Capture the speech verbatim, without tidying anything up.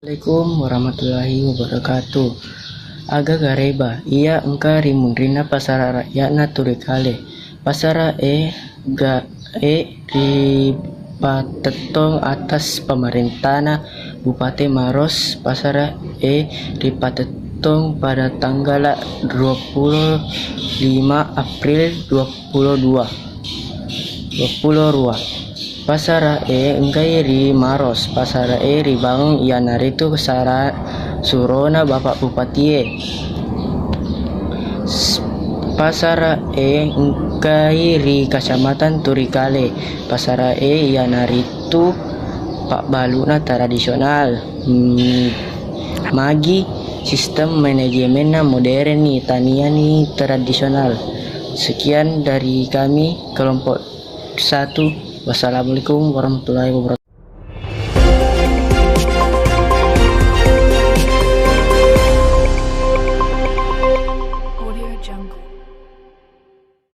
Assalamualaikum warahmatullahi wabarakatuh. Aga gareba, iya engka ri munrinna pasara rakyatna Turikale. Pasara e ga e ripatettong atas pemerintana Bupati Maros. Pasara e ripatettong pada tanggal dua puluh lima April dua puluh dua, dua puluh dua. Pasara e engkai ri Maros, pasara e ribangung iyanaritu sara surona Bapak Bupati e. S-, pasara e engkai ri Kecamatan Turikale. Pasara e iyanaritu pabbaluna tradisional. Hmm, magi sistem manajemenna modern ni, tania ni tradisional. Sekian dari kami, kelompok satu. Wassalamualaikum warahmatullahi wabarakatuh.